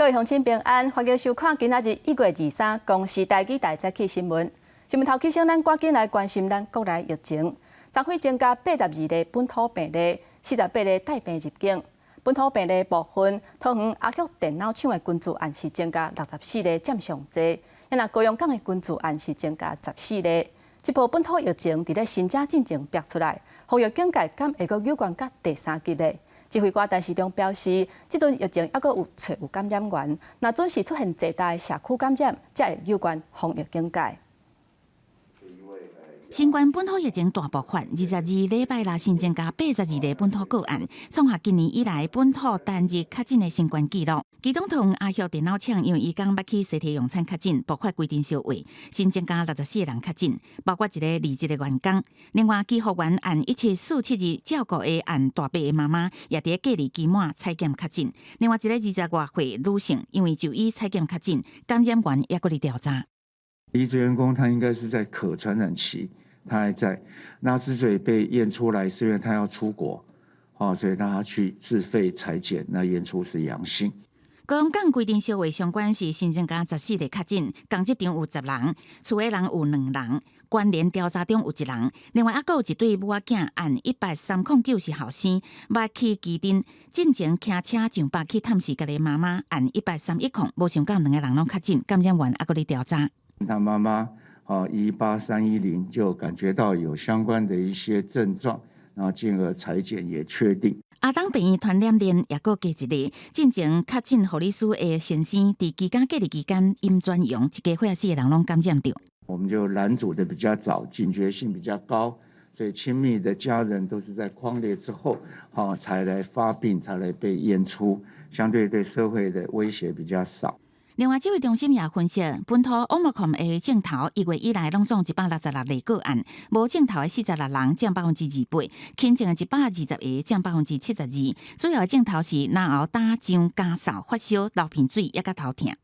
各位鄉親平安，歡迎收看今仔日1月23公視台語台早起新聞。新聞頭起先，咱趕緊來關心咱國內疫情。昨昏增加82例本土病例，48例帶病入境。本土病例部分，桃園阿旭電腦廠的群聚案是增加64例，佔上濟。若高雄港的群聚案是增加14例。這波本土疫情佇咧新社進前爆出來，防疫警戒敢會閣升級到第三級咧？指揮官陳時中表示，這陣疫情猶閣有揣有感染源，若準時出現濟大社區感染，才會升級防疫警戒。新冠本土疫情大爆發，22禮拜六新增加82例本土個案，創下今年以來本土單日確診的新懸紀錄。其中，桃園阿旭電腦廠因為移工捌去西提用餐確診，爆發規陣小話，新增加64個人確診，包括一個離職的員工。另外，基福園案1747二照顧的案大伯的媽媽，也佇隔離期滿採檢確診。另外一個20外歲女性，因為就醫採檢確診，感染源猶閣佇調查。離職員工他應該是在可傳染期。他還在，那之所以被驗出來，是因為他要出國，所以讓他去自費採檢，那驗出是陽性。高雄港規陣小話相關是新增加14例確診，仝職場有10人，厝的人有兩人，關聯調查中有一人。另外，猶閣有一對母仔囝，案18309是後生，捌去旗津，進前騎車上北去探視家己媽媽，案18310，無想到兩个人攏確診，感染源猶閣佇調查。他媽媽18310就感覺到有相關的一些症狀，然後進而採檢也確定。阿東病院傳染鏈也閣加一例，進前確診護理師的先生，佇居家隔離期間陰轉陽，一家伙四個人攏感染著。我們就攔阻得比較早，警覺性比較高，所以親密的家人都是在匡列之後，才來發病，才來被驗出，相對對社會的威脅比較少。另外，指揮中心也分析，本土 Omicron 的症頭1月以來攏總166例個案，無症頭的46人佔28%，輕症的120個佔72%。主要的症頭是咽喉打脹、乾嗽、發燒、流鼻水，抑佮頭疼。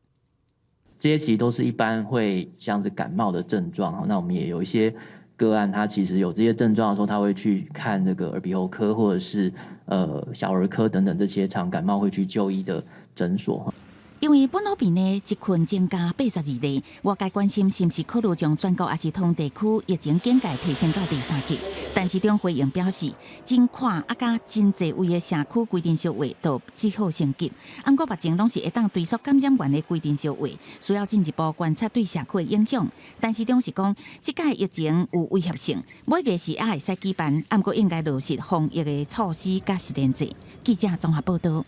這些其實都是一般會像是感冒的症狀。那我們也有一些個案，他其實有這些症狀的時候，他會去看這個耳鼻喉科或者是小兒科等等這些常感冒會去就醫的診所。因為本土病例一群增加82例，外界關心是毋是考慮將全國抑是桃園地區疫情警戒提升到第三級。陳時中回應表示，真闊啊佮真濟位的社區規陣相會就只好升級。毋過目前攏是會當追溯感染源的規陣相會，需要進一步觀察對社區的影響。陳時中是講，這屆疫情有威脅性，每個時也會使舉辦，毋過應該落實防疫的措施佮實聯制。記者綜合報道。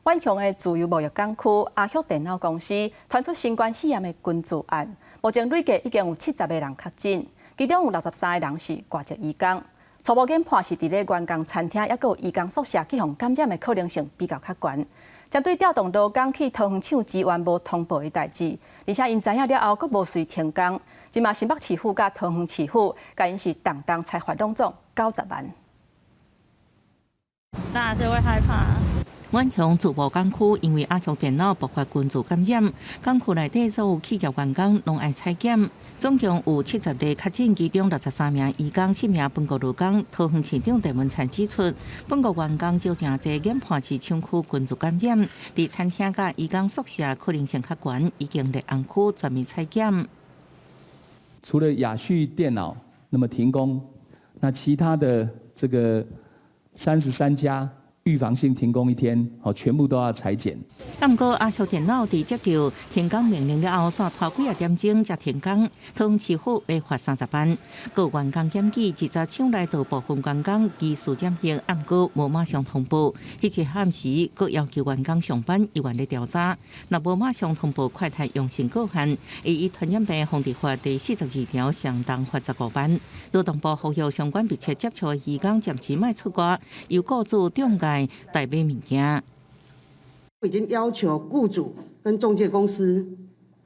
遠雄的自由貿易港區阿旭電腦公司傳出新冠肺炎的群聚案，目前累計已經有70個人確診，其中有63個人是外籍移工。初步研判是佇咧員工餐廳，抑閣有移工宿舍去予感染的可能性比較較懸。針對調動勞工去桃園廠支援無通報的代誌，而且𪜶知影了後，閣無隨停工。這馬新北市府佮桃園市府，共𪜶是重重裁罰攏總90萬。當然是會害怕。遠雄自貿港區因為阿旭電腦爆發群聚感染，港區內底所有企業員工攏愛採檢，總共有70例確診，其中63名移工、7名本國勞工。桃園市長鄭文燦指出，本國員工少誠濟，研判是廠區群聚感染，佇餐廳佮移工宿舍可能性較懸，已經列紅區全面採檢。除了亞旭電腦那麼停工，那其他的這個33家，預防性停工一天，好，全部都要採檢。毋過阿旭電腦佇接到停工命令了後，煞拖幾仔點鐘才停工，桃園市府欲罰30萬。閣有員工檢舉，一早廠內就部分員工疑似染疫，毋過無馬上通報。彼日暗時，閣要求員工上班，猶原咧調查。若無馬上通報快篩陽性個案，會依傳染病防治法第42條相當罰15萬。勞動部呼籲相關密切接觸的移工暫時莫出外，由僱主中介代買物件。已經要求僱主跟仲介公司，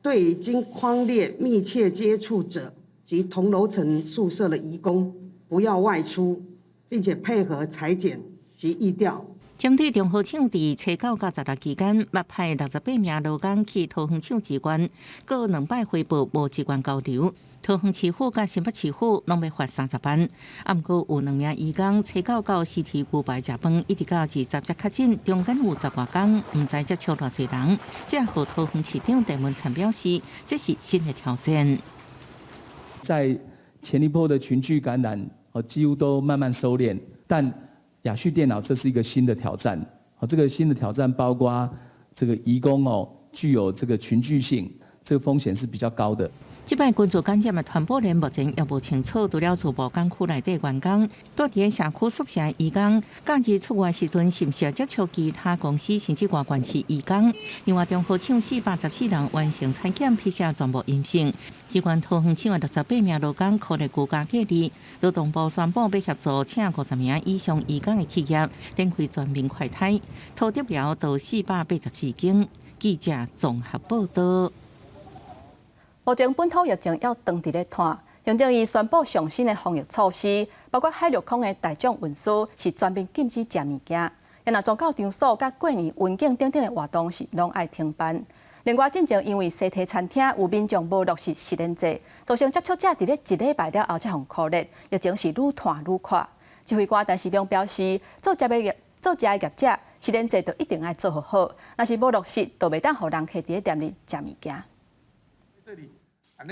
對於經匡列密切接觸者及同樓層宿舍的移工，不要外出，並且配合採檢及疫調。針對中和廠佇初九到十六期間，捌派68名勞工去桃園廠支援，閣兩擺回報無職員交流。桃園市府佮新北市府攏欲罰30萬，啊，毋過有兩名移工初九到屍體牛排食飯，一直到20才確診，中間有10外工，毋知接觸偌濟人。這予桃園市長鄭文燦表示，這是新的挑戰。在前一波的群聚感染，哦，幾乎都慢慢收斂，但亞旭電腦這是一個新的挑戰。哦，這個新的挑戰包括這個移工哦，具有這個群聚性，這個風險是比較高的。這擺群聚感染的傳播鏈目前猶無清楚，除了自埔港區內底員工，蹛佇社區宿舍移工，假日出外時陣是毋是接觸其他公司甚至外縣市移工？另外，中和廠414人完成採檢 PCR 全部陰性，支援桃園廠的68名勞工可能居家隔離。勞動部宣布欲協助請50名以上移工的企業展開全面快篩，桃竹苗到484間。記者綜合報道。目前本土疫情猶長佇咧湠，行政院宣布上新的防疫措施，包括海陸空的大眾運輸是全面禁止食物件，若宗教場所佮過年雲景等等的活動是攏愛停辦。另外，進前因為西提餐廳有民眾無落實實聯制，造成接觸者佇咧一禮拜了後才予箍熱，疫情是愈湠愈闊。指揮官陳時中表示，做食的業者實聯制就一定愛做予好，若是無落實，就袂當予人客佇咧店裡食物件。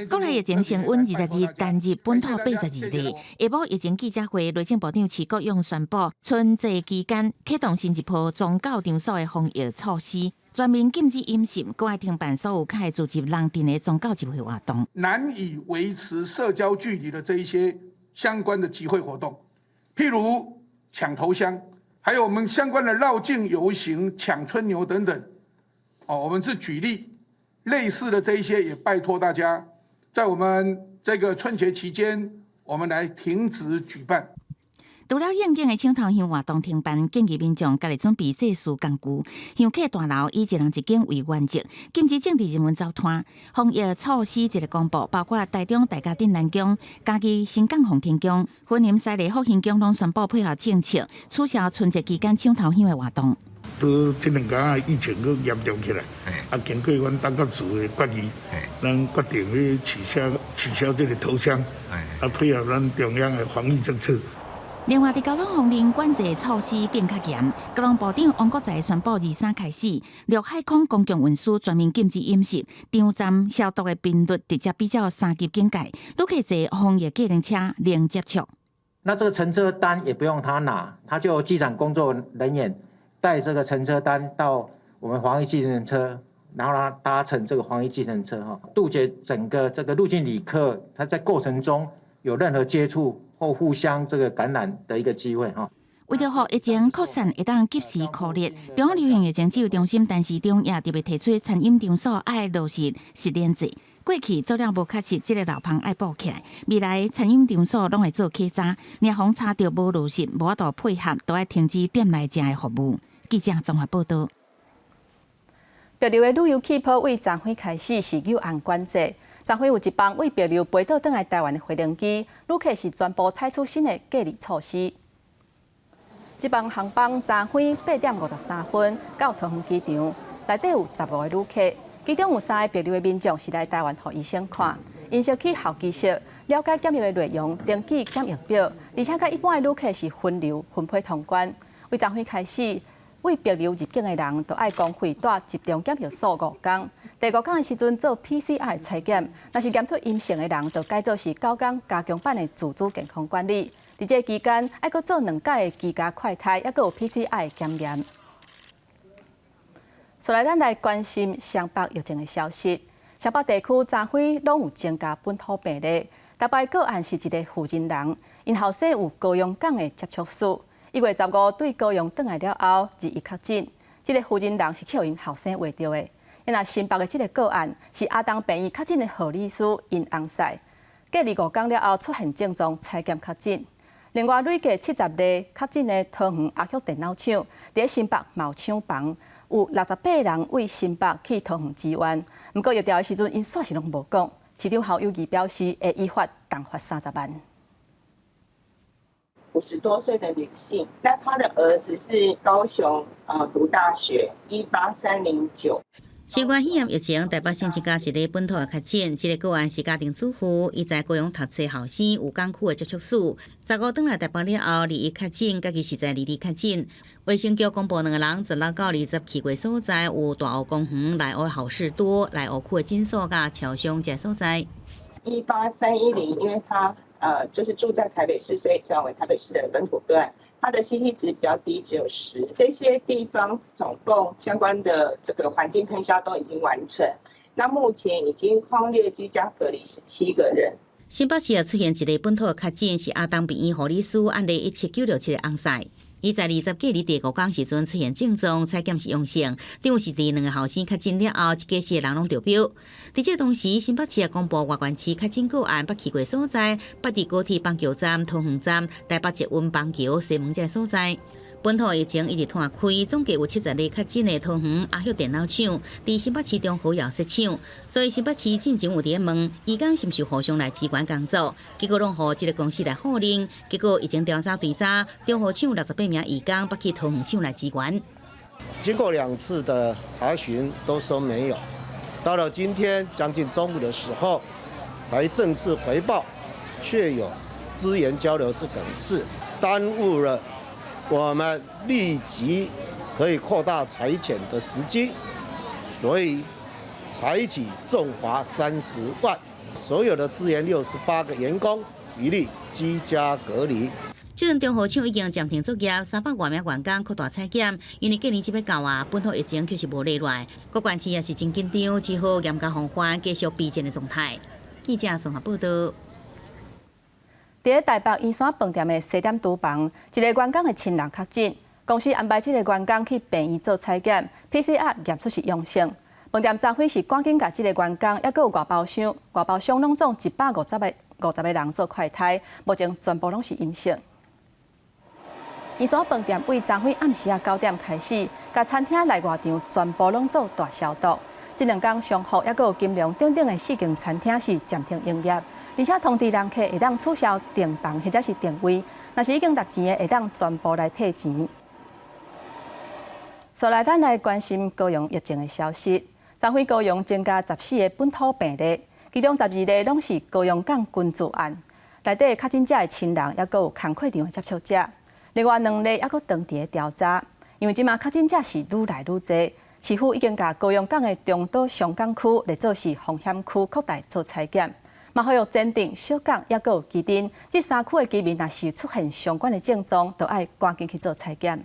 國內疫情升溫22日單日本土82例。下晡疫情記者會，內政部長徐國勇宣布，春節期間啟動新一波宗教場所的防疫措施，全面禁止飲食，閣愛停辦所有較會聚集人陣的宗教集會活動。難以維持社交距離的這一些相關的集會活動，譬如搶頭香，還有我們相關的繞境遊行、搶春牛等等。哦，我們是舉例類似的這一些，也拜託大家。在我們這個春節期間，我們來停止舉辦。除了應景的搶頭香活動停辦，建議民眾家己準備祭祀工具。香客大樓以一人一間為原則，禁止政治人物走攤。防疫措施一個公布，包括台中大家鎮南宮、嘉義新港奉天宮、雲林西麗復興宮，攏宣布配合政策，取消春節期間搶頭香的活動。都這兩工疫情閣嚴重起來，啊，經過阮董監事的決議，咱決定去取消這個頭香，啊，配合咱中央的防疫政策。另外，佇交通方面，管制措施變較嚴。交通部長王國材宣布，23開始，陸海空公共運輸全面禁止飲食，場站消毒的頻率直接比照三級警戒，旅客坐防疫計程車零接觸。那這個乘車單也不用他拿，他就機場工作人員帶這個乘車單到我們防疫計程車，然後讓他搭乘這個防疫計程車，哈，杜絕整個這個入境旅客他在過程中有任何接觸或互相這個感染的一個機會，哈。為著予疫情擴散會當及時箍熱，中央流行疫情指揮中心陳時中也特別提出，餐飲場所愛落實實聯制。過去做了無確實，這個漏縫愛補起來。未來餐飲場所攏會做檢查，若予查著無落實、無法度配合，都愛停止店內食的服務。記者綜合報道。帛琉的旅遊氣泡對昨昏開始是有限管制。昨昏有一班對帛琉飛倒轉來台灣的飛行機，旅客是全部採取新的隔離措施。這班航班昨昏8點53分到桃園機場，內底有15個旅客，其中有三个帛琉的民眾是來台灣予醫生看，𪜶先去候機室了解檢疫的內容，登記檢疫表，而且佮一般的旅客是分流分批通關。對昨昏開始，對帛琉入境的人都愛公費蹛集中檢疫所五工。第五工的時陣做 PCR 採檢，若是檢出陰性的人，就改做是9工加強版的自主健康管理。佇這個期間，愛閣做兩擺的居家快篩，猶閣有 PCR 檢驗。紲來，咱來關心雙北疫情的消息。雙北地區昨昏攏有增加本土病例，台北個案是一个婦人人，𪜶後生有高雄港的接觸史。1月15對高雄轉來了後，21確診。這个婦人人是去予𪜶後生畫著的。若新北的這个個案是阿東病院確診的護理師，𪜶翁婿隔離5工了後出現症狀，採檢確診。另外累計70例確診的桃園阿旭電腦廠，佇新北嘛有廠房，有68人對新北去桃園支援。毋過疫調的時陣，𪜶煞是攏無講。市長侯友宜表示會依法重罰30萬。50多歲的女性，那她的兒子是高雄讀大學，18309。新冠肺炎疫情，台北新增加一例本土的確診，這个個案是家庭主婦，伊在高雄讀冊後生有港區的接觸史。15轉來台北了後，21確診，家己是在22確診。衛生局公布兩个人16到20去過所在有大湖公園、內湖好市多、內湖區的診所佮超商這所在。 18310，因為他就是住在台北市，所以算為台北市的本土個案。他的 CT 值比較低，只有10。這些地方總共相關的這個環境噴消都已經完成。那目前已經匡列居家隔離17個人。新北市也出現一例本土的確診，是阿東病院護理師案例17967的翁婿。伊在20隔離第五天時陣出現症狀，採檢是陽性，等於是佇兩个後生確診了後，一家四个人攏著標。佇這同時，新北市也公布外縣市確診個案，捌去過所在，捌佇高鐵板橋站、桃園站、台北捷運板橋、西門這所在。本土疫情一直拖開，總計有70例確診的桃園阿旭電腦廠，佇新北市中和也設廠，所以新北市進前有佇咧問，移工是毋是互相來支援工作，結果攏予這个公司來否認。結果疫情調查追查，中和廠68名移工捌去桃園廠來支援。經過兩次的查詢，都說沒有。到了今天將近中午的時候，才正式回報，確有資源交流這個事，耽誤了我們立即可以擴大裁減的時機，所以採取重罰30萬，所有的資源68個員工一律居家隔離。這陣中和廠已經暫停作業，300外名員工擴大採檢，因為過年這欲到啊，本土疫情確實無例外，各縣市也是真緊張，只好嚴加防範，繼續備戰的狀態。記者綜合報道。佇咧台北圓山飯店的西點廚房，一個員工的親人確診，公司安排這个員工去病院做採檢，PCR 驗出是陽性。飯店昨昏是趕緊共這个員工，抑閣有外包商，外包商攏總150個人做快篩，目前全部攏是陰性。圓山飯店對昨昏暗時仔9點開始，共餐廳內外場全部攏做大消毒。這兩工商福抑閣有金龍等等的四間餐廳是暫停營業。而且通知人客會當取消訂房或者是訂位，若是已經納錢的，會當全部來退錢。紲來，咱來關心高雄疫情的消息。昨昏高雄增加14個本土病例，其中12例攏是高雄港群聚案，內底確診者的親人，抑閣有工課場的接觸者。另外兩例抑閣當佇咧調查，因為這馬確診者是愈來愈濟，市府已經共高雄港的中島上港區列做是風險區，擴大做採檢。嘛，呼籲前鎮、小港抑閣有旗津這三區的居民，若是出現相關的症狀，就愛趕緊去做採檢。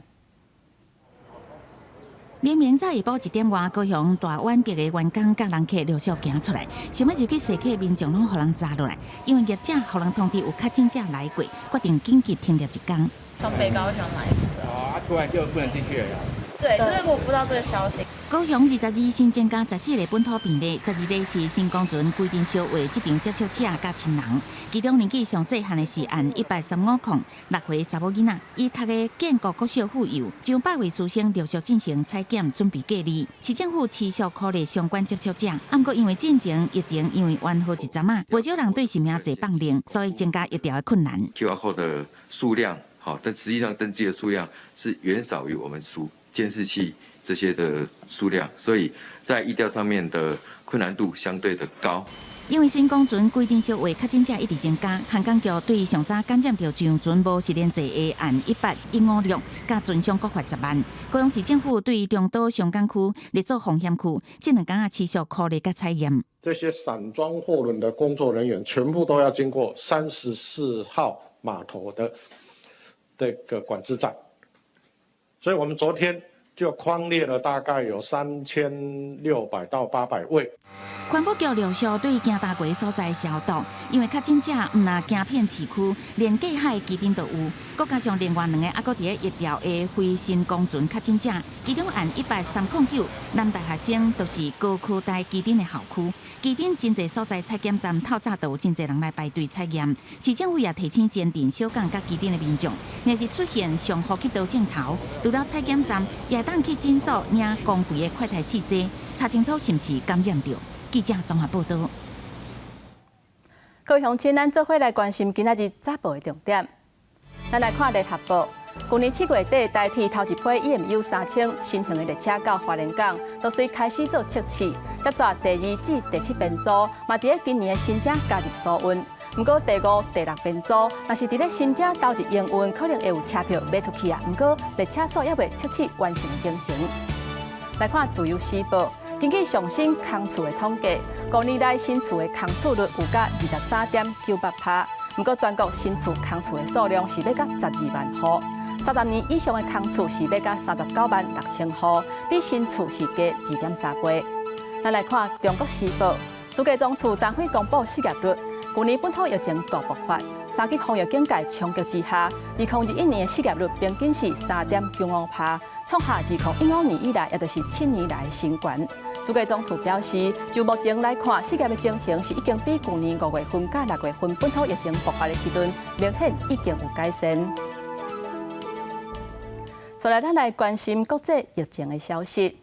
明明早下晡1點外，高雄大丸別的員工佮人客陸續行出來，想欲入去踅客，民眾攏予人閘落來，因為業者予人通知有確診者來過，決定緊急停業一工。從北高雄來。哦，啊，突然就不能進去了。對，就是我不知道這個消息。高雄22新增加14个本土病例，12例是新光船規定小會這場接觸者佮親人，其中年紀上細漢的是按13506歲查某囡仔，伊讀的建國國小附幼，上百位師生陸續進行採檢，準備隔離。市政府持續鼓勵相關接觸者，毋過因為進前疫情因為番號一陣仔，袂少人對實名制放任，所以增加疫調的困難。 QR code 的數量，好，但實際上登記的數量是遠少於我們數監視器這些的數量，所以在疫調上面的困難度相對的高。因為新光船規定小話確診者一直增加，航港局對上早感染著上船無實聯制的案18156，佮船商各罰10萬。高雄市政府對中島上港區列做風險區，這兩工仔持續鼓勵佮採驗。這些散裝貨輪的工作人員全部都要經過34號碼頭的這個管制站，所以我們昨天就匡列了大概有3600到800位。環保局陸續對行搭過所在消毒，因為確診者毋但行遍市區，連隔海旗津都有。閣加上另外兩個猶閣佇咧疫調的非新光船確診者，其中案18309男大學生，就是高科大旗津的校區。旗津真濟所在採檢站透早都有真濟人來排隊採驗。市政府也提醒前鎮、小港佮旗津的民眾，若是出現上呼吸道症頭，除了採檢站，也會當去診所領公費的快篩試劑，查清楚是毋是感染著。記者綜合報道。各位鄉親，咱做伙來關心今仔日早報的重點。咱來看聯合報，舊年7月底，台鐵頭一批 EMU 3000新型的列車到花蓮港，陸續開始做測試，接續第二至第七編組，嘛佇咧今年的新車加入輸運。毋過第五、第六編組，若是佇咧新車投入營運，可能會有車票賣出去啊。毋過列車煞猶未測試完成的情形。來看自由時報，根據上新空厝的統計，5年來新厝的空厝率有甲23.98%。毋過全國新厝空厝的數量是欲甲12萬戶，30年以上的空厝是欲甲39萬6千戶，比新厝是加2.3倍。咱來看中國時報，主計總處昨昏公布失業率，舊年本土疫情大爆發，三級防疫警戒衝擊之下，2021年的失業率平均是3.95%，創下2015年以來，也就是7年來新高。主計總處表示，就目前來看，失業的情形是已經比舊年5月份佮6月份本土疫情爆發的時陣，明顯已經有改善。所來，咱來關心國際疫情的消息。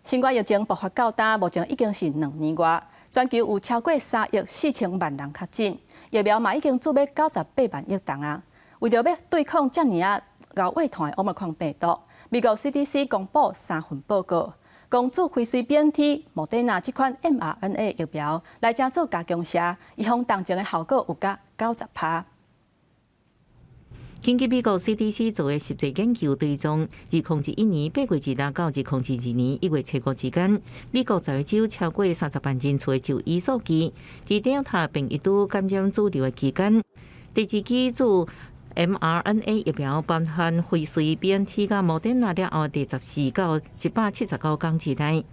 新冠疫情爆發到今，目前已經是2年外，全球有超過3億4千萬人確診，疫苗嘛已經注欲98萬億劑啊。為著欲對抗遮爾仔𠢕胃痛的奧密克戎病毒，美國 CDC 公布三份報告，講注輝瑞 BNT、莫德納這款 mRNA 疫苗來加做加強射，預防重症的效果有佮90%。根據美國 CDC 做的實際研究追蹤，2021年8月2日到2022年1月7日之間，美國十個州超過30萬人次的就醫數據，佇 Delta 變異株感染主流的期間，第二劑注 mRNA 疫苗包含輝瑞 BNT 佮莫德納了後，第14到179天之內，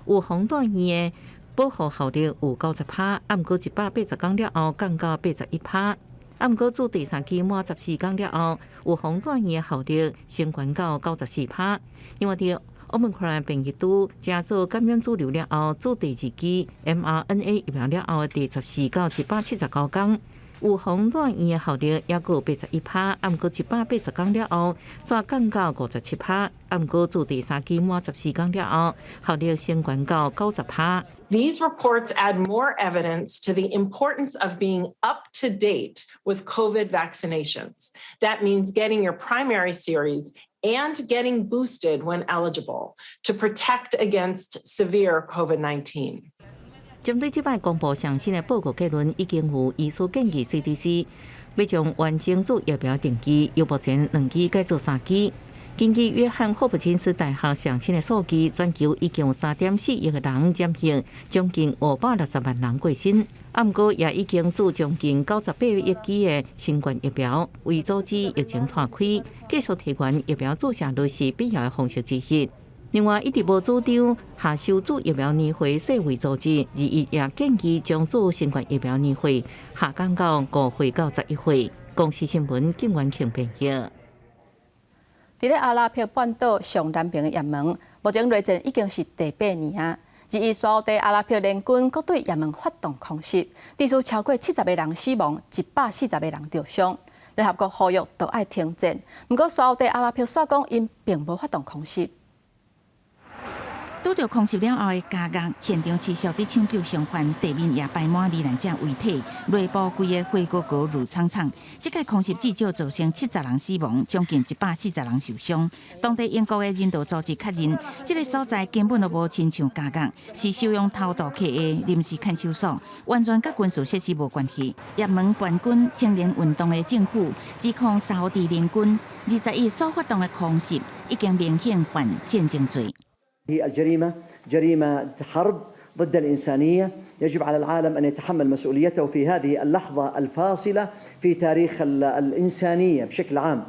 預防住院的保護效力有90%，毋過180天了後降到81%。毋過注第三劑滿14天了後，預防住院的效力升懸到94%。另外，佇奧密克戎變異株成做感染主流了後，注第二劑 mRNA 疫苗了後，第14到179天，預防住院的效力猶閣有81%，毋過180天了後，煞降到57%。毋過注第三劑滿14天了後，效力升懸到90%。 These reports add more evidence to the importance of being up to date with COVID vaccinations. That means getting your primary series and getting boosted when eligible to protect against severe COVID-19. 針對這擺公布上新的報告結論，已經有醫師建議 CDC 欲將完整注疫苗定期，由目前兩劑改做三劑。根據約翰霍普金斯大學上新的數據，全球已經有3.4億個人染疫，將近560萬人過身。毋過也已經注將近98億劑的新冠疫苗，為阻止疫情拖開，繼續提懸疫苗注射率是必要的方式之一。另外，一直無主張下修注疫苗年歲世衛組織，21也建議將注新冠疫苗年歲下降到5歲到11歲。公視新聞景元慶編譯。佇咧阿拉伯半島上南邊的也門，目前內戰已經是第八年啊。21沙烏地阿拉伯聯軍閣對也門發動空襲，至少超過70個人死亡，140個人著傷。聯合國呼籲都愛停戰，毋過沙烏地阿拉伯煞講𪜶並無發動空襲。拄著空襲了後的家樂，現場持續佇搶救傷患，地面也擺滿罹難者遺體，內部規个火鍋鍋熱氅氅。這擺空襲至少造成70人死亡，將近140人受傷。當地英國的人道組織確認，這个所在根本就無親像監獄，是收容偷渡客的臨時看守所，完全佮軍事設施無關係。也門叛軍青年運動的政府指控沙烏地聯軍21所發動的空襲已經明顯犯戰爭罪。 هي الجريمة جريمة حرب ضد الإنسانية يجب على العالم أن يتحمل مسؤوليته في هذه اللحظة الفاصلة في تاريخ الإنسانية بشكل عام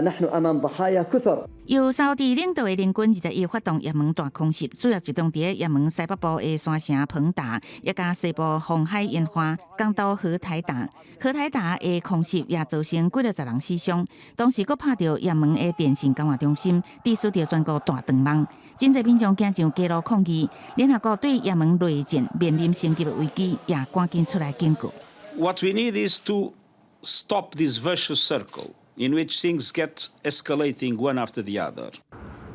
نحن أمام ضحايا كثر 由沙烏地領導的聯軍21發動也門大空襲，主要集中佇也門西北部的山城彭達，以及西部紅海沿岸港都荷台達。荷台達的空襲也造成幾若十人死傷，同時閣拍著也門的電信交換中心，致使著全國大斷網。真濟民眾驚上街路抗議，聯合國對也門內戰面臨升級的危機，也趕緊出來警告。 What we need is to stop this vicious circle in which things get escalating one after the other.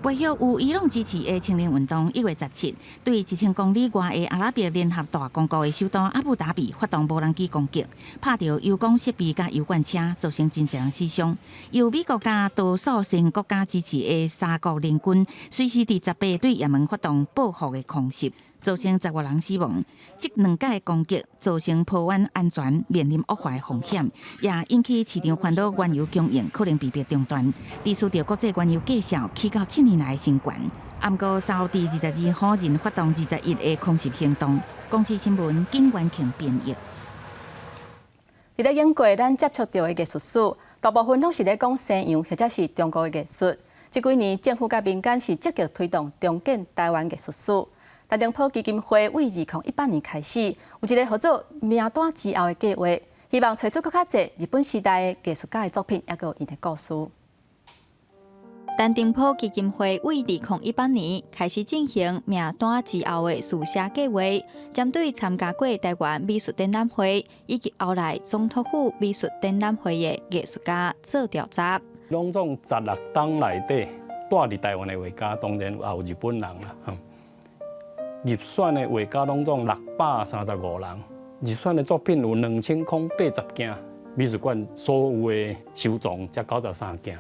背後有伊朗支持的青年運動，1月17，對1000公里外的阿拉伯聯合大公國的首都阿布達比發動無人機攻擊，拍著油罐設備佮油罐車，造成真濟人死傷。由美國佮多數新國家支持的三國聯軍，隨時佇18對也門發動報復的空襲，造成10外人死亡。這兩擺攻擊造成波灣安全面臨惡化的風險，也引起市場煩惱，原油供應可能被迫中斷，致使著國際原油價數起到7年來的新懸。毋過，沙烏地22否認發動21的空襲行動。公視新聞景元慶編譯。佇咧英國，咱接觸著的藝術史，大部分攏是咧講西洋或者是中國的藝術。這幾年，政府佮民間是積極推動重建臺灣藝術史。陳澄波基金會為2018年開始，有一个號做名單之後的計畫，希望揣出閣較濟日本時代的藝術家的作品，抑閣有𪜶的故事。陳澄波基金會為2018年開始進行名單之後的書寫計劃，針對參加過臺灣美術展覽會以及後來總統府美術展覽會的藝術家做調查。攏總16冬內底蹛佇臺灣的畫家，當然也有日本人啦。入選的畫家攏總635人，入選的作品有2080件，美術館所有的收藏才93件。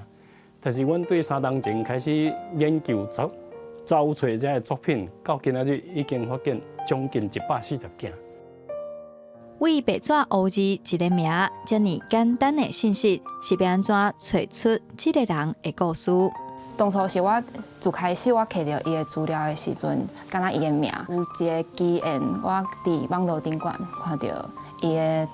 但是阮對3冬前開始研究找找揣這个作品，到今仔日已經發現將近140件。為白紙烏字一个名，遮爾簡單的信息，是欲按怎揣出這个人的故事？當初是我自開始我摕著伊的資料的時陣，敢若伊的名有一个機緣，我佇網路頂懸看著伊的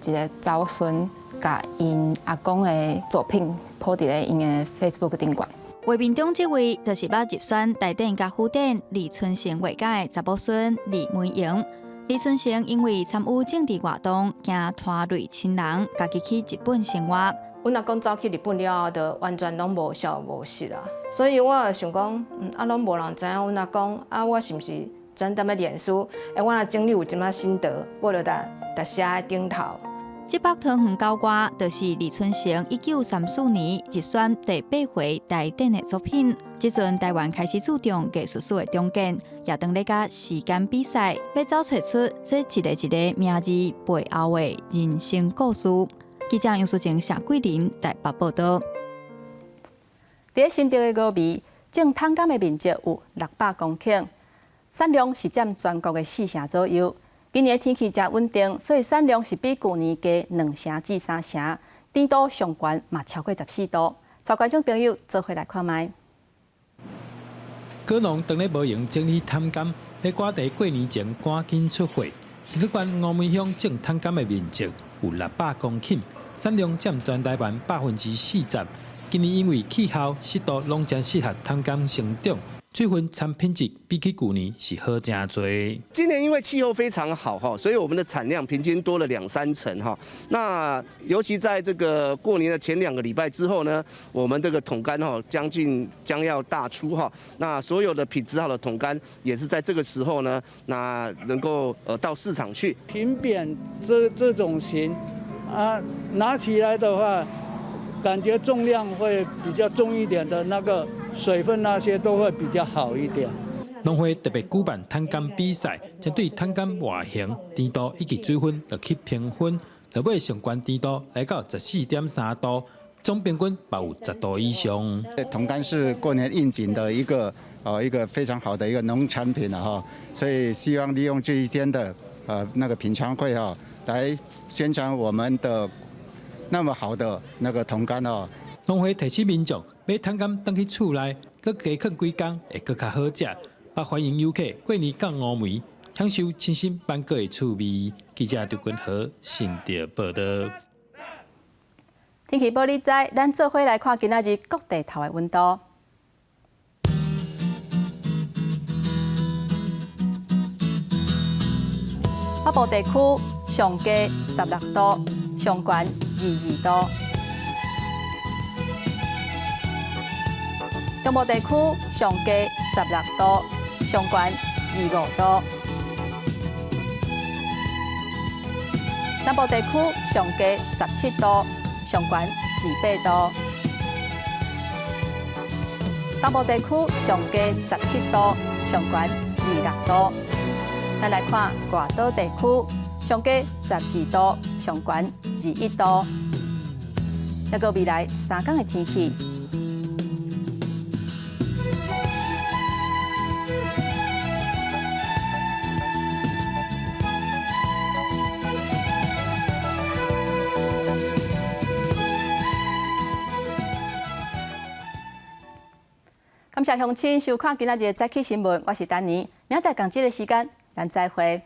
一个祖孫，共𪜶阿公的作品鋪佇咧𪜶的 Facebook 頂懸。畫面中這位就是捌入選台展佮府展李春生畫家的查某孫李梅瑩。李春生因為參與政治活動，驚拖累親人，家己去日本生活。阮阿公走去日本了後，就完全攏無消無息啦。所以我就想講，啊，攏無人知影阮阿公，啊，我是毋是轉踮咧臉書？欸，我若整理有一寡心得，我就共共寫佇頂頭。這幅桃園九歌，就是李春生1934年入選第八回台展的作品。這陣臺灣開始注重藝術史的重建，也當咧佮時間比賽，欲找揣出這一个一个名字背後的人生故事。記者楊淑靜、謝桂林台北報導。佇咧新竹的峨眉，種桶柑的面積有600公頃，產量是佔全國的4成左右。今年天氣誠穩定，所以產量是比舊年加2成至3成，甜度上懸嘛超過14度。帶觀眾朋友做伙來看覓。果農當咧無閒整理桶柑，欲趕佇過年前趕緊出貨。新竹縣峨眉鄉種桶柑的面積有600公頃，產量佔全台灣40%。今年因為氣候、濕度攏誠適合桶柑成長。水分產品質比起舊年是好誠濟。今年因為氣候非常好哈，所以我們的產量平均多了兩三成哈。那尤其在這個過年的前2個禮拜之後呢，我們這個桶柑哈將近將要大出哈。那所有的品質好的桶柑也是在這個時候呢，那能夠到市場去。平扁這種型啊，拿起來的話，感覺重量會比較重一點的那個。水分那些都會比較好一點。農會特別舉辦桶柑比賽，針對桶柑外形、甜度以及水分落去評分，落尾上懸甜度來到14.3度，總平均嘛有10度以上。桶柑是過年應景的一個非常好的一個農產品了哈，所以希望利用這一天的那個品嘗會哈，來宣傳我們的那麼好的那個桶柑哦。農會提醒民眾買桶柑轉去厝內，閣加囥幾工會閣較好食。也歡迎遊客過年到峨眉享受清新萬果的趣味。記者劉君和新竹報導。天氣報你知，咱做伙來看今仔日各地頭的溫度。北部地區上低16度，上懸22度。中部地區上低16度，上懸25度。南部地區上低17度，上懸28度。東部地區上低17度，上懸26度。咱來看外島地區，上低12度，上懸21度。抑閣未來3工的天氣。感謝鄉親收看今仔日的早起新聞，我是丹妮，明仔載仝這个時間，咱再會。